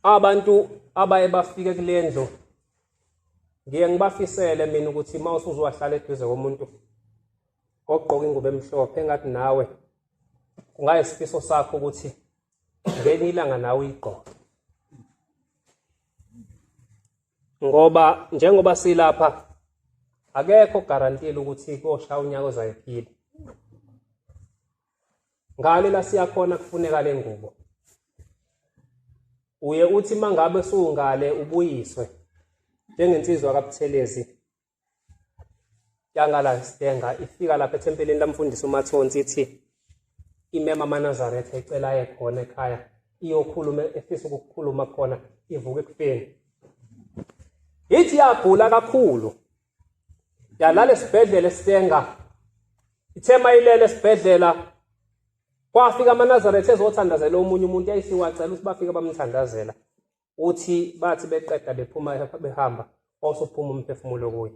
Abantu abaye bafike kule ndlu ngiye ngibafisele mina ukuthi uma usuzowahlala eduze komuntu ogqoka ingubo emhlophe engathi nawe kungayisifiso sakho ukuthi ngelinye ilanga nawe uyigqoke ngoba njengoba silapha akekho garantile ukuthi koshaya unyaka ozayo ephila ngale la siyakhona kufuneka le ngubo uye uthi mangabe sungale ubuyiswe njengensizwa kaButhelezi yangala sidenga ifika lapha ethempelini lamfundisi uMathonsi ithi imema amaNazaretha icela aye khona ekhaya iyokhuluma efisa ukukhuluma khona ivuke ekufeni ithi yagula kakhulu yalala esibhedlela esidenga ithe mayilele esibhedlela kwafika amaNazaretha ezothandazela omunye umuntu yayisiwacela ukuthi bafike bamthandazela uthi bathi beqeda bephuma behamba wawusuphuma umphefumulo kuye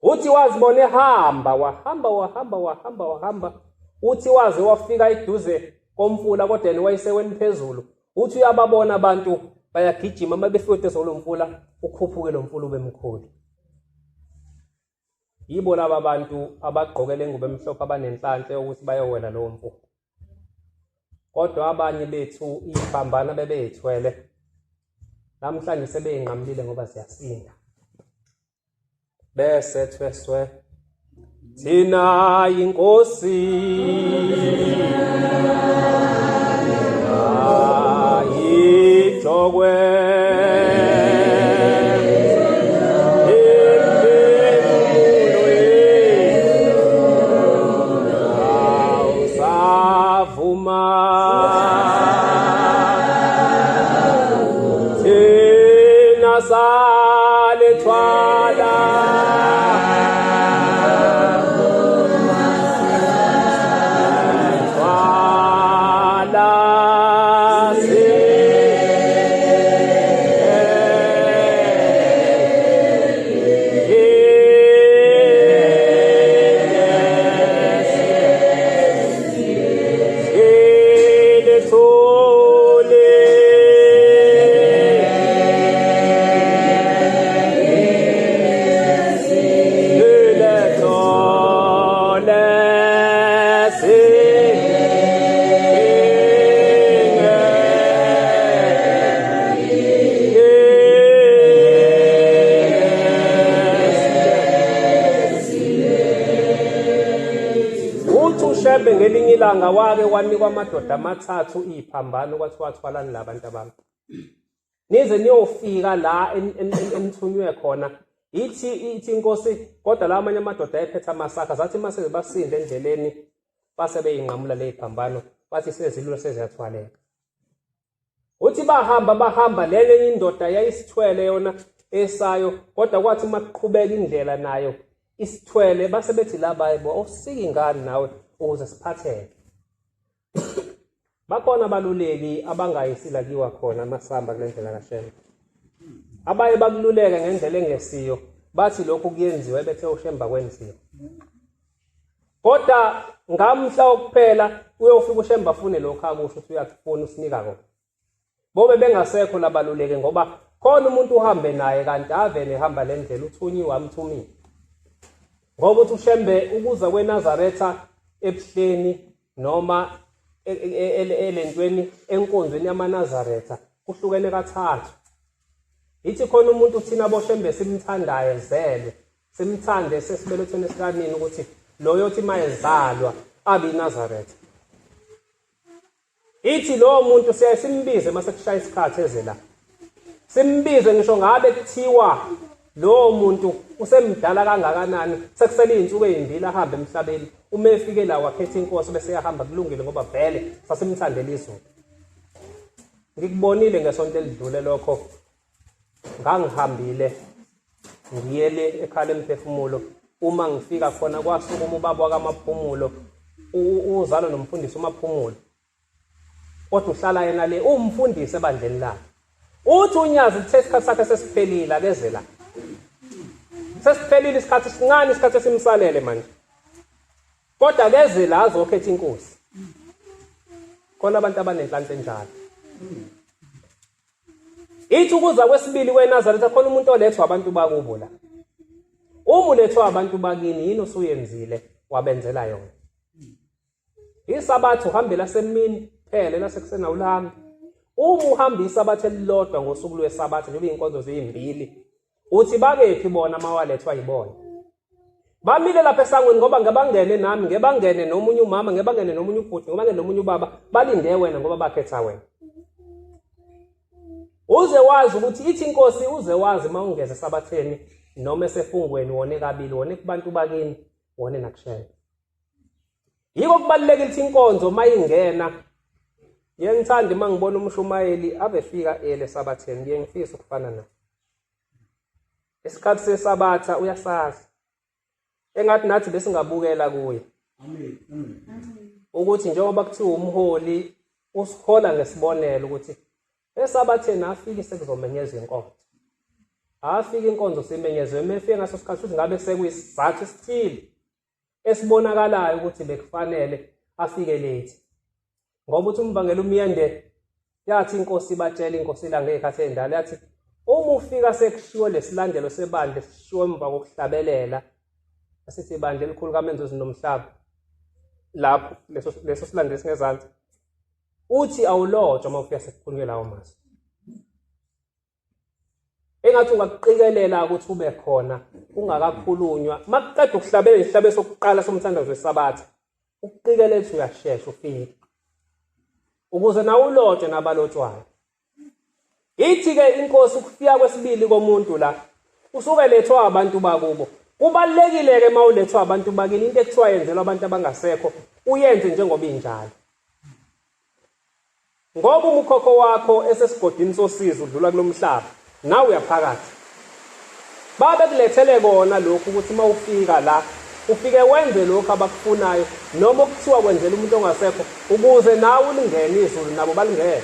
uthi wazibona ehamba wahamba wahamba wahamba wahamba uthi waze wafika eduze komfula kodwa yena wayeseweni phezulu uthi uyababona abantu bayagijima uma befika eduze kulo mfula ukhuphuke lo mfula ube mkhulu yibo laba bantu abagqoke le ngubo emhlophe abanenhlanhla yokuthi bayowela lowo mfula Kodwa abanye bethu iy'phambano bebey'thwele namhlanje sebeyinqamulile ngoba ziyasinda. Bese thweswe thina yinkosi ayijokwe Awusavuma thina salethwala thwala Uthi uShembe ngelinye ilanga wake wanikwa amadoda amathathu iphambano kwathiwa thwalani la bantu abami. Nize niyofika la enithunywe khona ithi ithi inkosi kodwa la amanye amadoda ayephethe amasaka zathi mase basinde endleleni base beyinqamula leziphambano bathi sezilula seziyathwaleka. Uthi bahamba bahamba lena enye indoda yayisithwele yona esayo kodwa kwathi uma kuqhubeka indlela nayo isithwele base bethi laba bo awusiki ingane nawe ukuze siphatheke. Bakhona abaluleki abangayisila kiwa khona amasamba kule ndlela kaShembe. Abaye bakululeke ngendlela engesiyo bathi lokhu kuyenziwa ebethe uShembe akwenziwa. Kodwa ngamhla wokuphela uyofika uShembe afune lokho akusho ukuthi uyakufuna usinika kona. Bobe bengasekho labaluleke ngoba khona umuntu uhambe naye kanti ave nehamba le ndlela uthunyiwe amthumile. Ngoba uthi uShembe ukuza kweNazaretha ebuhleni noma e, e, e, elentweni enkonzweni yamaNazaretha kuhlukene kathathu. Ithi khona umuntu thina boShembe simthandayo ezelwe simthande sesibelethweni sikanini ukuthi loyo othi mayezalwa abe iNazaretha. Ithi lowo muntu siyaye simbize mase kushaya isikhathi eze la. Simbize ngisho ngabe kuthiwa lowo muntu usemdala kangakanani sekusele izinsuku ezimbili ahambe emhlabeni uma efike la wakhetha inkosi bese eyahamba kulungile ngoba vele sasimthandela izulu. Ngikubonile ngesonto elidlule lokho ngangihambile ngiyele ekhala emphefumulo uma ngifika khona kwasukuma ubaba wakamaphumulo uzalwa nomfundisi umaphumulo kodwa uhlala yena le uwumfundisi ebandleni lakhe uthi unyazi uthe isikhathi sakhe sesiphelile akeze la sesiphelile isikhathi sincane isikhathi esimsalele manje kodwa akeze la azokhetha inkosi khona abantu abanenhlanhla enjalo. Ithi ukuza kwesibili kweNazaretha khona umuntu olethwa abantu bakubo la. Uma ulethwa abantu bakini yini osuyenzile wabenzela yona. Isabatha uhambela semini phela lasekuseni awulambi. Uma uhamba isabatha elilodwa ngosuku lwesabatha njengoba iy'nkonzo ziyimbili uthi bakephi bona mawalethwa yibona. Bamile lapha esangweni ngoba ngebangene nami, ngebangene nomunye umama, ngebangene nomunye ubhuti, ngebangene nomunye ubaba, balinde wena ngoba bakhetha wena. Uze wazi ukuthi ithi inkosi uze wazi uma ungeze esabatheni noma esefungweni wone kabili, wone kubantu bakini, wone nakushela. Yiko kubalulekile ukuthi inkonzo uma ingena ngiye ngithande uma ngibona umshumayeli ave fika ele esabatheni ngiye ngifise ukufana naye. Isikhathi sesabatha uyasazi. Engathi nathi besingabukela kuye. Amen. Ukuthi njengoba kuthiwa umholi usihola ngesibonelo ukuthi esabatheni afike sekuzomenyezwa inkonzo. Afike inkonzo simenyezwe emefike ngaso sikhathi futhi ngabe sekuyisizathu esithile esibonakalayo ukuthi bekufanele afike late. Ngoba uthi umvangeli umyende yathi inkosi ibatshela inkosi ilanga ngey'khathi ey'ndala yathi uma ufika sekushiwo lesilandelo sebandla esishiwo emva kokuhlabelela asithi ibandla elikhulu kamenzi wezinomhlaba lapho leso leso silandelo esingezansi uthi awulotshwa uma ufika sekukhulunywe lawo mazwi. Engathi ungakuqikelela ukuthi ube khona kungakakhulunywa makuqeda ukuhlabelela isihlabelo sokuqala somthandazo wesabatha ukuqikelela ukuthi uyashesha ufike ukuze nawe ulotshwe nabalotshwayo. Ithi-ke inkosi ukufika kwesibili komuntu la usuke lethwa abantu bakubo. Kubalulekile-ke uma ulethwa abantu bakini into ekuthiwa yenzelwa abantu abangasekho uyenze njengoba injalo. Ngoba uma ukhokho wakho esesigodini sosizi udlula kulomhlaba, nawe uyaphakathi. Babekulethele kona lokhu ukuthi uma ufika la ufike wenze lokhu abakufunayo noma okuthiwa kwenzela umuntu ongasekho ukuze nawe ulingene izulu nabo balingene.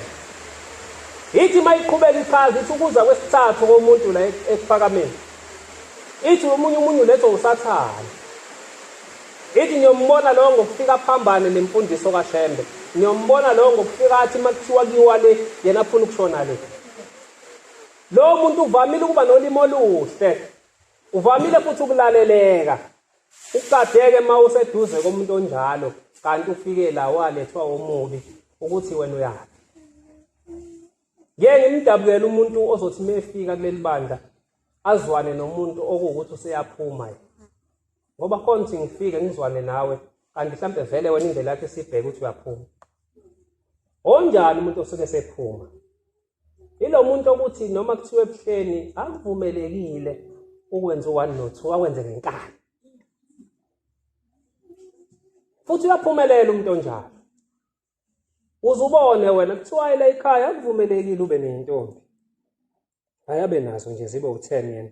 Ithi uma iqhubeka ichaza ithi ukuza kwesithathu komuntu la ekuphakameni. Ithi omunye umunye ulethwa uSathane. Ithi niyombona lowo ngokufika aphambane nemfundiso kaShembe. Niyombona lowo ngokufika athi uma kuthiwa kuyiwa le, yena afuna ukushona le. Lowo muntu uvamile ukuba nolimi oluhle. Uvamile futhi ukulaleleka. Ukukadeke uma useduze komuntu onjalo kanti ufike la walethwa omubi ukuthi wena uyaphi. Ngeke ngimdabukele umuntu ozothi mefika kuleli bandla azwane nomuntu okuwukuthi useyaphuma yena. Ngoba khona ukuthi ngifike ngizwane nawe kanti mhlampe vele wena indlela yakho isibheke ukuthi uyaphuma. Onjani umuntu osuke sephuma? Ilo muntu okuthi noma kuthiwa ebuhleni akuvumelekile ukwenza u-one no-two akwenze ngenkani. Futhi uyaphumelela umuntu onjalo. Uzubone wena kuthiwa ayela ekhaya akuvumelekile ube nentombi. Ayabe nazo nje zibe u-10 yena.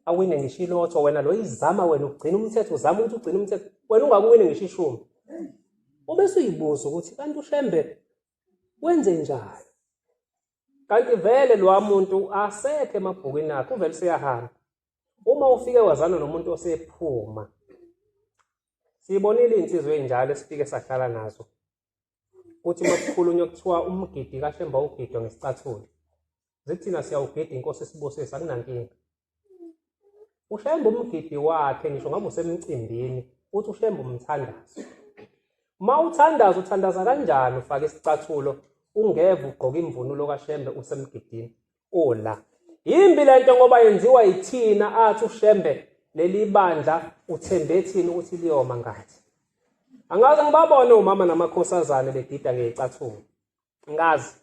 Awine ngisho ilotho wena lo izama wena ugcina umthetho uzama ukuthi ugcine umthetho wena ungakuwini ngisho ishumi. Ubese uyibuza ukuthi kanti uShembe wenze njani? Kanti vele lowa muntu asekho emabhukwini akhe uvele useyahamba. Uma ufike wazana nomuntu osephuma Siyibonile iy'nsizwa ey'njalo esifike sahlala nazo. Kuthi uma kukhulunywa kuthiwa umgidi kaShemba ugidwa ngesicathulo. Zithina siyawugida inkosi isibusise akunankinga. UShembe umgidi wakhe ngisho ngabe usemcimbini uthi uShembe umthandazo. Uma uthandaza uthandaza kanjani ufake isicathulo ungeve ugqoke imvunulo kaShembe usemgidini. Ola. Yimbi lento ngoba yenziwa yithina athi uShembe leli bandla uthembe thina ukuthi liyoma ngathi. Angaze ngibabone omama namakhosazane begida ngeyicathulo. Ngazi.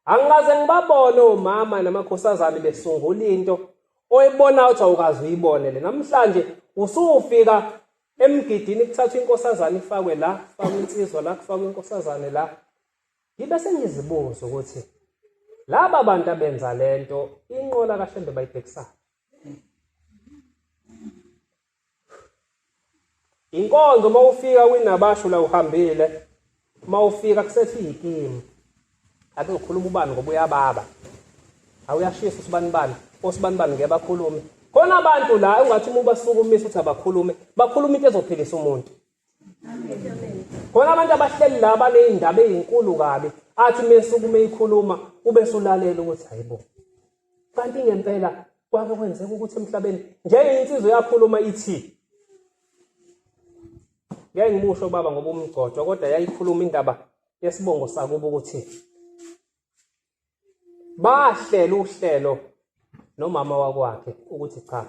Angikaze ngibabone omama namakhosazane besungula into oyibona ukuthi awukaze uyibone le. Namhlanje usufika emgidini kuthathwa inkosazane ifakwe la, kufakwe insizwa la, kufakwe inkosazane la. Ngibe sengizibuza ukuthi laba bantu abenza lento inqola kaShembe bayibhekisana. Inkonzo uma ufika kwinabashu la uhambile uma ufika kusethi iyikimu ake ukhuluma ubani ngoba uyababa awuyashisa usibani bani osibani bani ngeke bakhulume khona abantu la ungathi uma ubasukumisa ukuthi abakhulume bakhuluma into ezophilisa umuntu. Khona abantu abahleli la baney'ndaba ey'nkulu kabi athi mesukume ikhuluma ube sulalela ukuthi hayibo kanti ngempela kwake kwenzeka ukuthi emhlabeni njenginsizwa yakhuluma ithi ngeke ngimusho baba ngoba umgcotshwa kodwa yayikhuluma indaba yesibongo sakubo ukuthi bahlela uhlelo nomama wakwakhe ukuthi cha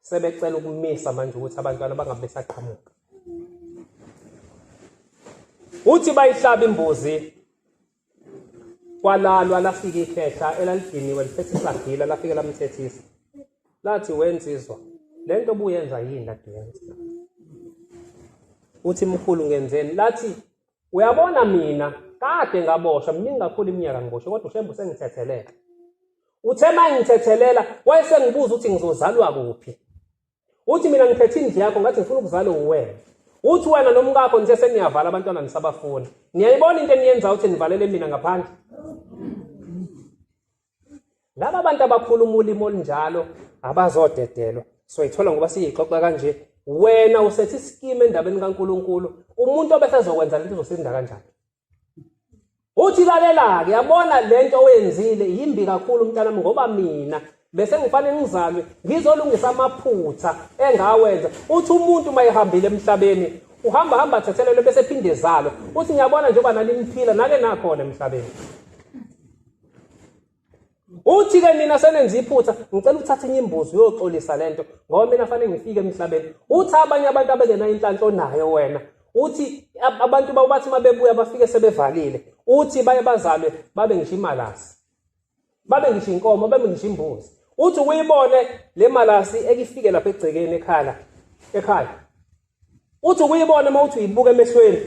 sebecela ukumisa manje ukuthi abantwana bangabe besaqhamuka. Uthi bayihlaba imbuzi kwalalwa lafika ikhehla elalidiniwe liphethe isagila lafike lamthethisa lathi wensizwa le nto obuyenza yini ladiyenza. Uthi mkhulu ngenzeni? Lathi uyabona mina kade ngaboshwa miningi kakhulu iminyaka ngiboshwe kodwa uShembe usengithethelela. Uthe uma ngithethelela wayesengibuza ukuthi ngizozalwa kuphi. Uthi mina ngiphethe indlu yakho ngathi ngifuna ukuzalwa uwena. Uthi wena nomkakho nithe seniyavala abantwana nisabafuna. Niyayibona into eniyenza uthi nivalele mina ngaphandle. Laba bantu abakhuluma ulimi olunjalo abazodedelwa. Soyithola ngoba siyixoxa kanje. Wena usethi iskimu endabeni kaNkuluNkulu, umuntu obesezokwenza lento uzosinda kanjani? Uthi lalela-ke, yabona lento oyenzile yimbi kakhulu mntanami ngoba mina bese ngifanele ngizalwe ngizolungisa amaphutha engawenza. Uthi umuntu uma ehambile emhlabeni uhamba hamba athethelelwe bese ephinde ezalwa. Uthi ngiyabona njengoba nani niphila nake nakhona emhlabeni. Uthi ke nina senenza iphutha, ngicela uthathe enye imbuzi uyoxolisa lento ngoba mina fanele ngifike emhlabeni. Uthi abanye abantu abengenayo inhlanhla onayo wena. Uthi abantu bathi uma bebuya bafike sebevalile. Uthi baye bazalwe babe ngisho imalasi. Babe ngisho inkomo, babe ngisho imbuzi. Uthi ukuyibone le malasi ekifike lapha egcekeni ekhaya ekhaya. Uthi ukuyibona uma uthi uyibuka emehlweni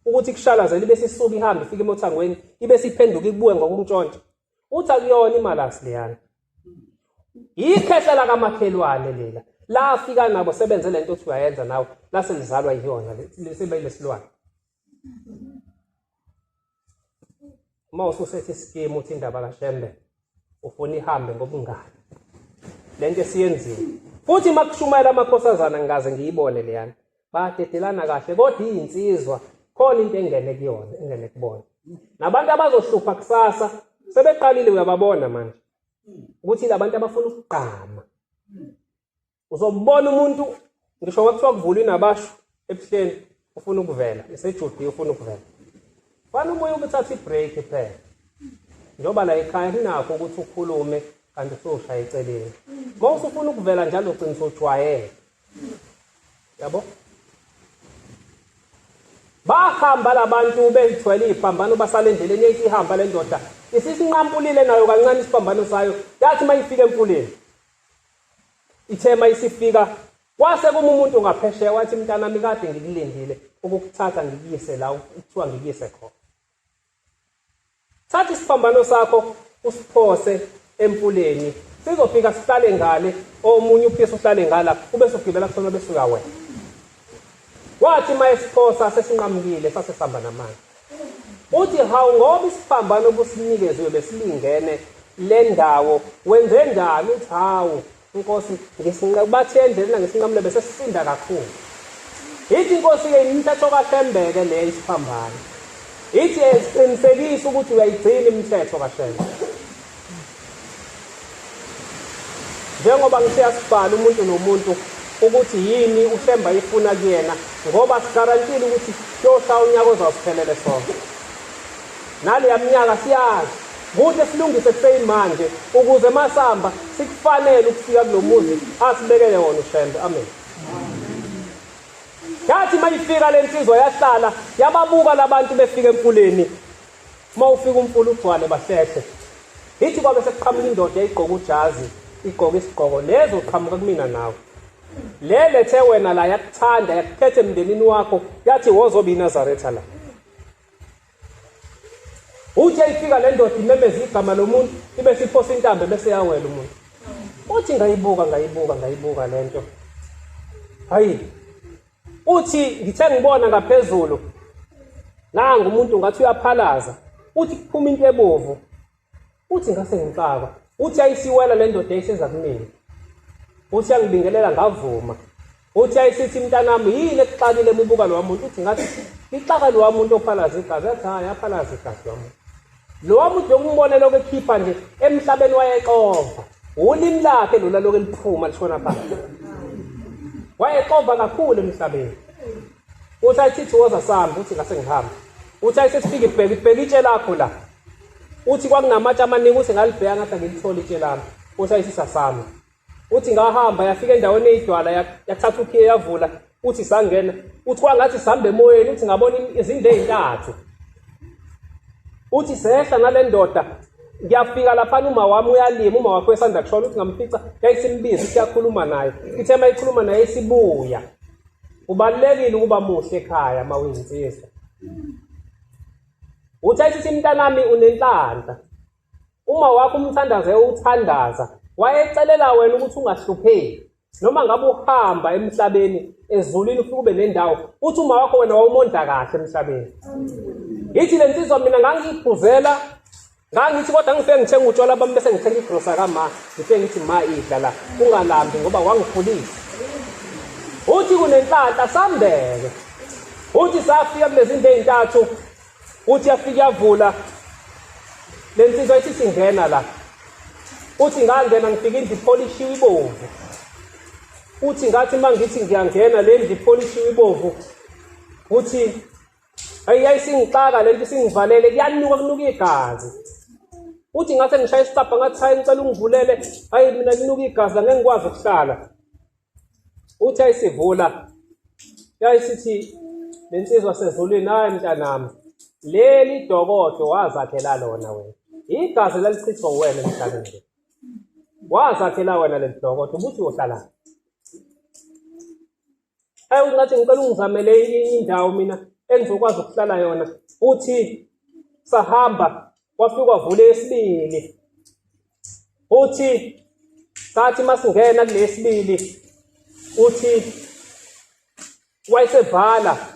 ukuthi kushalazela ibe sisuka ihambe ifike emothangweni ibe siphenduka ikubuke ngokuntshontsha. Uthi akuyona imalasi leyana. Yikhehla lakamakhelwane lela. Lafika nabo sebenze lento othi uyayenza nawe lase lizalwa yiyona lesibe lesilwane. Uma ususethi iskimu uthi indaba kaShembe ufuna ihambe ngobungani lento esiyenzile futhi uma kushumayela amakhosazana ngikaze ngiyibone leyana badedelana kahle kodwa iyinsizwa khona into engene kuyona engene kubona nabantu abazohlupha kusasa sebeqalile uyababona manje ukuthi labantu abafuna ukugqama Uzobona umuntu ngisho kwakuthiwa kuvulwa inabashu ebuhleni ufuna ukuvela esejudiya ufuna ukuvela. Fana ubuye ukuthatha ibreak phela. Njengoba la ekhaya kunakho ukuthi ukhulume kanti usushaya eceleni. Uma usufuna ukuvela njalo ugcina usujwayele. Yabo? Bahamba labantu beyithwele iziphambano basala endleleni yayithi ihamba le ndoda isisinqampulile nayo kancane isiphambano sayo yathi uma ifika emfuleni Ithe mayisifika kwase kuma umuntu ngaphesheya wathi mntanami kade ngikulindile ukukuthatha ngikuyise la kuthiwa ngikuyise khona. Thatha isiphambano sakho usiphose emfuleni sizofika sihlale ngale omunye uphisa uhlale ngala ube sugibela kusona bese uyawela. Wathi uma esiphosa sesinqamukile sase sihamba namanzi. Uthi hawu ngoba isiphambano obusinikeziwe besilingene le ndawo wenze njani? Uthi hawu inkosi ngisinqa bathi endleleni ngisinqamule bese sisinda kakhulu. Ithi inkosi-ke imithetho kaShembe-ke le isiphambano. Ithi esiqinisekisa ukuthi uyayigcina imithetho kaShembe. Njengoba ngithe asibhale umuntu nomuntu ukuthi yini uShembe ayifuna kuyena ngoba sigarantile ukuthi kuyoshaya unyaka ozawusiphelele sonke. Naleya minyaka siyazi kuthi silungise kuseyimanje ukuze masamba sikufanele ukufika kulo muzi asibekele wona uShembe. Amen. Yathi mayifika le nsizwa yahlala yababuka labantu befika emfuleni. Uma ufika umfula ugcwale bahlehle. Ithi kwabe sekuqhamuka indoda eyigqoka ujazi, igqoka isigqoko lezo qhamuka kumina nawe. Le lethe wena la yakuthanda yakukhetha emndenini wakho yathi wozoba iNazaretha la. Uthi ayifika le ndoda imemeza igama lomuntu ibe siphosa intambo bese yawela umuntu. Uthi ngayibuka ngayibuka ngayibuka lento. Hayi Uthi ngithe ngibona ngaphezulu nangu umuntu ngathi uyaphalaza uthi kuphuma into ebovu uthi ngase ngixakwa uthi ayisiwela le ndoda eyiseza kumina uthi yangibingelela ngavuma. Uthi ayisithi mntanami yini ekuxakile mubuka lowa muntu uthi ngathi ixaka lowa muntu ophalaza igazi athi hayi aphalaza igazi lowa muntu lowa muntu yokumbona lokho ekhipha nje emhlabeni wayexova ulimi lakhe lona lokho eliphuma lishona phansi wayexova kakhulu emhlabeni uthi ayithithi woza sami uthi ngase ngihamba uthi ayisesifike ibheke ibheke itshe lakho la uthi kwakunamatshe amaningi uthi ngalibheka ngathi angilitholi itshe lami uthi ayisisa sami Uthi ngahamba yafika endaweni eyidwala yathatha ukhiye yavula uthi sangena uthi kwangathi sihamba emoyeni uthi ngabona izindlu ezintathu uthi sehla nale ndoda ngiyafika laphana uma wami uyalima uma wakho esanda kushona uthi ngamfica yayisimbiza uthi yakhuluma naye ithe uma ikhuluma naye isibuya kubalulekile ukuba muhle ekhaya uma uyinsizwa uthi ayithi mntanami unenhlanhla Uma wakho umthandazo ewuthandaza wayecelela wena ukuthi ungahlupheki noma ngabe uhamba emhlabeni ezulwini ufike ube nendawo uthi uma wakho wena wawumondla kahle emhlabeni yithi le nsizwa mina ngangiyiphuzela ngangithi kodwa ngifike ngithenga utshwala bami bese ngithenga igrosa kama ngifike ngithi ma idla la ungalambi ngoba wangikhulisa uthi kunenhlanhla sambeke uthi safika kulezi zinto ezintathu Uthi yafika yavula le nsizwa ithi singena la. Uthi ngangena ngifika indlu ipholishiwe ibomvu. Uthi ngathi uma ngithi ngiyangena le ndlu ipholishiwe ibomvu. Uthi ayi yayisingixaka le nto isingivalele kuyanuka kunuka igazi. Uthi ngase ngishaya isicabha ngathi hayi ngicela ungivulele hayi mina kunuka igazi angeke ngikwazi ukuhlala. Uthi ayisivula yayisithi le nsizwa sezulwini hayi mntanami leli dokodo wazakhela lona wena igazi lalichithwa uwena emhlabeni wazakhela wena leli dokodo ubuthi uyohlala ayi ngathi ngicela ungizamele indawo mina engizokwazi ukuhlala yona uthi sahamba kwafika wavula esibili uthi sathi masingena kulesibili uthi wayesevala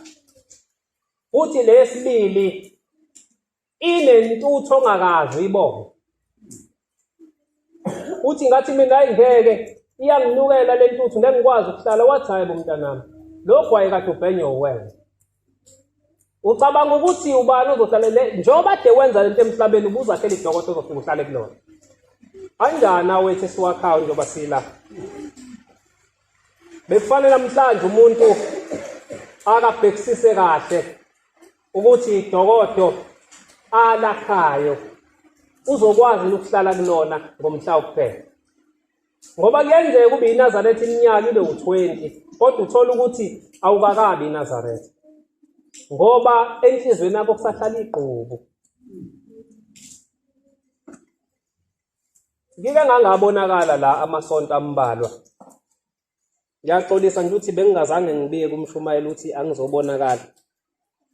uthi lesibili inentuthu ongakazi uyibone uthi ngathi mina hayi ngeke iyanginukela le ntuthu ngeke ngikwazi ukuhlala wathi hayi bo mntanami lo gwayi kade ubhenywe uwena Ucabanga ukuthi ubani ozohlala le njengoba de wenza lento emhlabeni ubuzakhela idokotela ozofika uhlale kulona. Kanjani awethu esiwakhayo njengoba sila? Bekufanele namhlanje umuntu akabhekisise kahle ukuthi idokodo alakhayo uzokwazi ukuhlala kulona ngomhla wokuphela. Ngoba kuyenzeka ube iNazaretha iminyaka ibe u-20 kodwa uthole ukuthi awukakabi iNazaretha. Ngoba enhliziyweni yakho kusahlala igqubu. Ngike ngangabonakala la amasonto ambalwa. Ngiyaxolisa nje ukuthi bengingazange ngibike kumshumayeli ukuthi angizobonakala.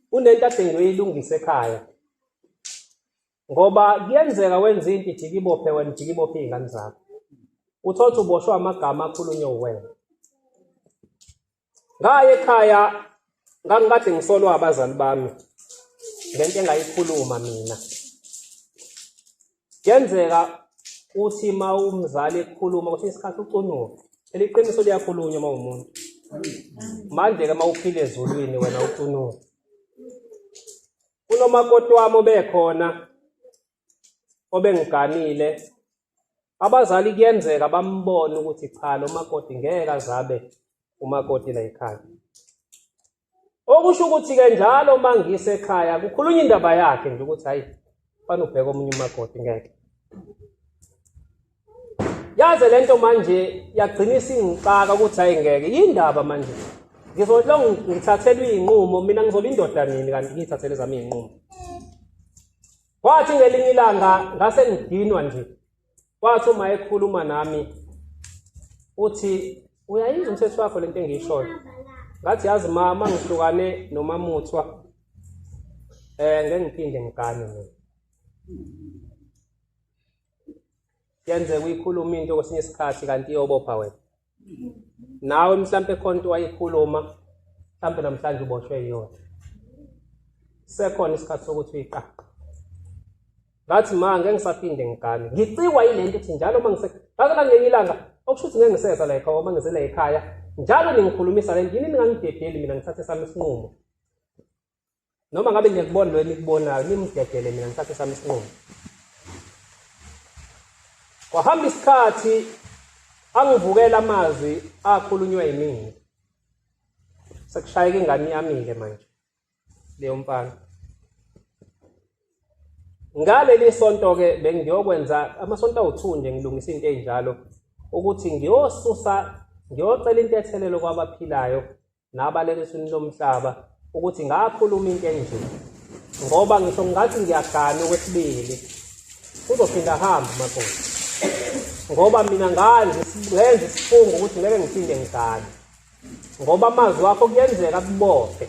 Kunento ade ngiyoyilungisa ekhaya. Ngoba kuyenzeka wenza into ijike ibophe wena ijike ibophe iy'ngane zakho. Uthole ukuthi uboshwe amagama akhulunywe uwena. Ngaya ekhaya ngangikade ngisolwa abazali bami ngento engayikhuluma mina. Kuyenzeka uthi uma umzali ekhuluma kwesinye isikhathi ucunuke. Phela iqiniso liyakhulunywa uma umuntu. Manje-ke uma uphila ezulwini wena ucunuke. Kunomakoti wami obekhona obengiganile abazali kuyenzeka bambone ukuthi cha lo makoti ngeke azabe umakoti la ekhaya okusho ukuthi-ke njalo uma ngisekhaya kukhulunywa indaba yakhe nje ukuthi hayi fanele ubheke omunye umakoti ngeke Yaze lento manje yagcina isingixaka ukuthi hayi ngeke yindaba manje. Ngizolo ngithathelwa izinqumo mina ngizoba indoda nini kanti ngithathele ezami izinqumo. Kwathi ngelinye ilanga ngase ngidinwa nje. Kwathi uma ekhuluma nami uthi uyayizwa umthetho wakho lento engiyishoyo. Ngathi yazi mama ngihlukane nomamuthwa ngeke ngiphinde ngigane mina. Kuyenzeka uyikhuluma into kwesinye isikhathi kanti iyobopha wena. Nawe mhlampe khona into wayikhuluma mhlampe namhlanje uboshwe yiyona. Sekhona isikhathi sokuthi uyiqaqe. Ngathi ma ngeke ngisaphinde ngigane. Ngicikwa yile nto ukuthi njalo uma ngise ngaze ngelinye ilanga okusho ukuthi ngeke ngiseza la ekhaya uma ngizela ekhaya Njalo ningikhulumisa le nto, yini ningangidedeli mina ngithathe sami isinqumo? Noma ngabe niyakubona lo enikubonayo, nimdedele mina ngithathe sami isinqumo. Kwahamba isikhathi angivukela amazwi akhulunywa yimina. Sekushayeka ingane yami-ke manje leyo mfana. Ngaleli sonto-ke bengiyokwenza amasonto awu-2 nje ngilungisa into ey'njalo ukuthi ngiyosusa ngiyocela intethelelo kwabaphilayo nabaleka eswini lomhlaba ukuthi ngakhuluma into enje ngoba ngisho ngathi ngiyagana okwesibili uzophinda ahambe umakoti ngoba mina nganzi ngenza isifungo ukuthi ngeke ngiphinde ngigane ngoba amazwi akho kuyenzeka kubophe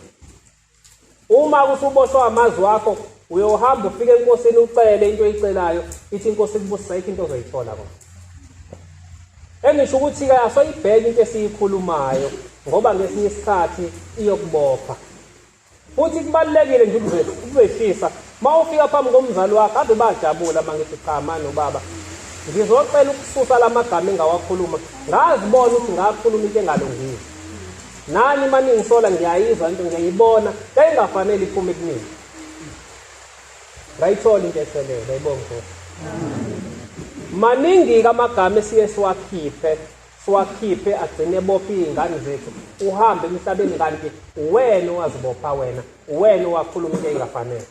Uma usuboshwa amazwi akho uyohamba ufike enkosini ucele into oyicelayo ithi inkosi ikubusisa ayikho into ozoyithola kona. Engisho ukuthi-ke asoyibheke into esiyikhulumayo ngoba ngesinye isikhathi iyokubopha. Futhi kubalulekile nje ukuzehlisa. Uma ufika phambi komzali wakho ave bajabula uma ngithi cha mani ubaba ngizocela ukususa la magama engawakhuluma ngazibona ukuthi ngakhuluma into engalungile. Nani uma ningisola ngiyayizwa into ngiyayibona yayingafanele iphume kumina. Ngayithola into ethelele, ngayibonga Nkosi. Maningi-ke amagama esiye siwakhiphe siwakhiphe agcine ebopha iy'ngane zethu uhambe emhlabeni kanti uwena owazibopha wena uwena owakhuluma into engafanele.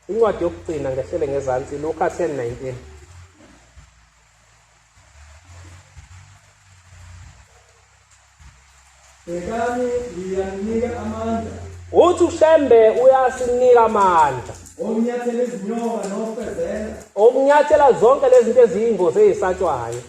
Incwadi yokugcina ngehlele ngezansi Luka 10:19. Bhekani ngiyaninika amandla. Uthi uShembe uyasinika amandla. Okunyathela izinyoka nofezela. Okunyathela zonke lezi zinto eziyingozi ezisatshwayo.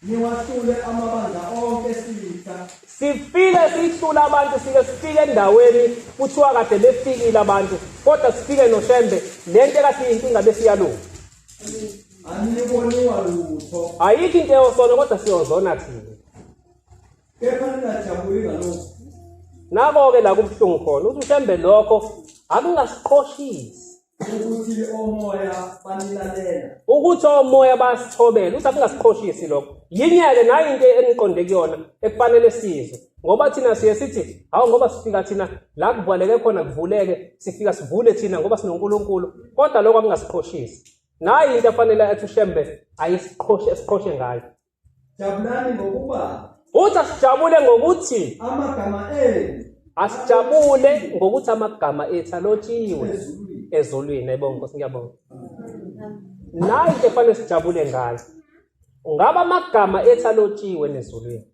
Niwahlule amabandla onke esitha. Sifike sihlula abantu sike sifike endaweni kuthiwa kade befikile abantu kodwa sifike noShembe lento ekade iyinkinga besiyalunga. Aniboniwa lutho. Ayikho into eyosona kodwa siyozona thina. Kepha ningajabuli ngalokhu. Nako-ke la kubuhlungu khona uthi uShembe lokho akungasiqhoshisi. Ukuthi omoya banilalela. Ukuthi omoya basithobela uthi akungasiqhoshisi lokho. Yinye-ke nayo into eniqonde kuyona ekufanele sizwe ngoba thina siye sithi hawu ngoba sifika thina la kuvaleke khona kuvuleke sifika sivule thina ngoba sinoNkulunkulu kodwa lokho akungasiqhoshisi. Nayi into efanele athi uShembe ayisiqhoshe esiqhoshe ngayo. Jabulani ngokuba uthi asijabule ngokuthi amagama enu asijabule ngokuthi amagama ethu alotshiwe ezulwini. Ayibonga Nkosi, ngiyabonga. Nayi into efanele sijabule ngayo, ungaba amagama ethu alotshiwe nezulwini.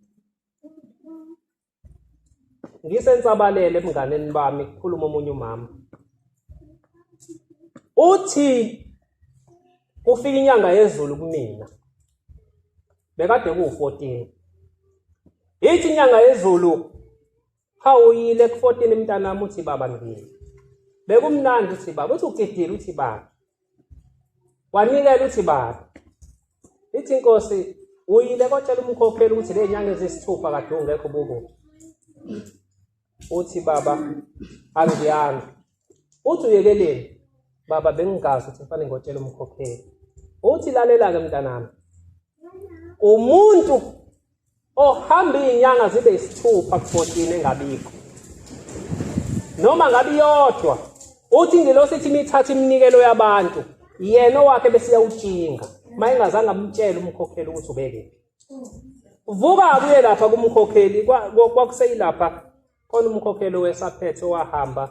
Ngisensabalele ebunganeni bami kukhuluma omunye umama uthi kufika inyanga yezulu kumina bekade kuwu-14 ithi inyanga yezulu hawuyile ku-14 mntanami uthi baba ngile bekumnandi uthi baba uthi ugidile uthi baba Wanikela uthi baba. Ithi inkosi uyile kotshela umkhokheli ukuthi le nyanga ezisithupha kade ungekho bukuphi. Uthi baba angiyanga. Uthi uyekeleni baba bengingazi ukuthi kufanele ngotshela umkhokheli. Uthi lalela-ke mntanami. Umuntu ohamba iy'nyanga zibe yisithupha ku-14 engabikho noma ngabe iyodwa uthi ingelosi ithi imithatha iminikelo yabantu yena owakhe bese iyawutshinga uma engazange amtshele umkhokheli ukuthi ubekephi vuka kuye lapha kumkhokheli kwakuseyilapha khona umkhokheli wesaphethe owahamba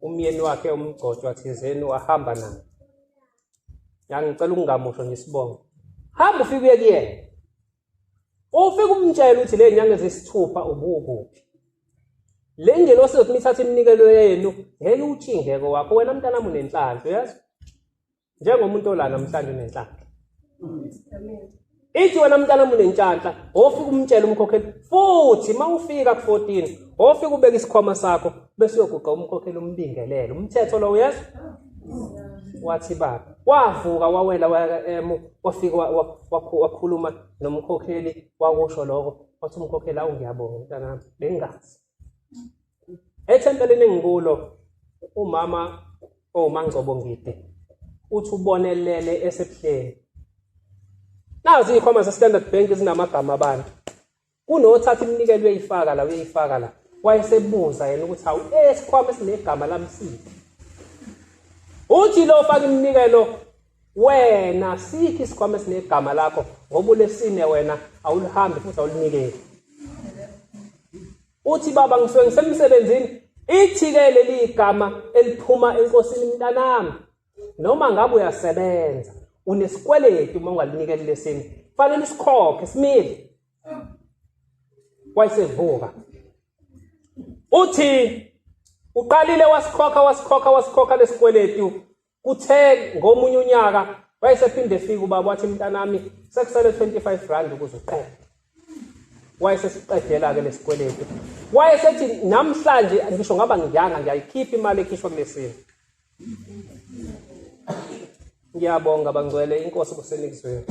umyeni wakhe umgcotshwa thizeni wahamba naye ngangicela ukungamusho nje isibongo hamba ufike uye kuyena Ufike umtshela ukuthi le nyanga ezisithupha ubukuphi. Le ngelosi izothi mithatha iminikelo yenu ngeke utshingeke wakho wena mntanami unenhlanhla uyazi? Njengomuntu ola namhlanje unenhlanhla. Ithi wena mntanami unenhlanhla, ofika umtshela umkhokheli futhi uma ufika ku-14 ofika ubeka isikhwama sakho bese uyoguqa umkhokheli umbingelele. Umthetho lo uyazi? Wathi baba wavuka wawela waya emu wafika wakhuluma nomkhokheli wakusho lokho wathi umkhokheli awu ngiyabonga mntanami bengingazi ethempelini engikulo umama owumangcobo ngide uthi ubonelele esebuhleni. Nazi izikhwama ze-Standard Bank zinamagama abantu. Kunothatha iminikelo uyayifaka la uyayifaka la. Wayesebuza yena ukuthi hawu esikhwama esinegama lami siphi. Uthi lo faka iminikelo wena sikho isikhwama esinegama lakho ngoba ulesine wena awulihambi futhi awulinikeli. Uthi baba ngisuke ngisemsebenzini ithi-ke leli gama eliphuma enkosini mntanami noma ngabe uyasebenza unesikweletu uma ungalinikeli lesini fanele usikhokhe simile wayesevuka uthi uqalile wasikhokha wasikhokha wasikhokha lesikweletu kuthe ngomunye unyaka wayesephinde efika ubaba wathi mntanami sekusele 25 rand ukuze uqede wayesesiqedela-ke lesikweletu wayesethi namhlanje ngisho ngaba ngiyanga ngiyayikhipha imali ekhishwa kulesimo Ngiyabonga bangcwele inkosi kusenikizweni.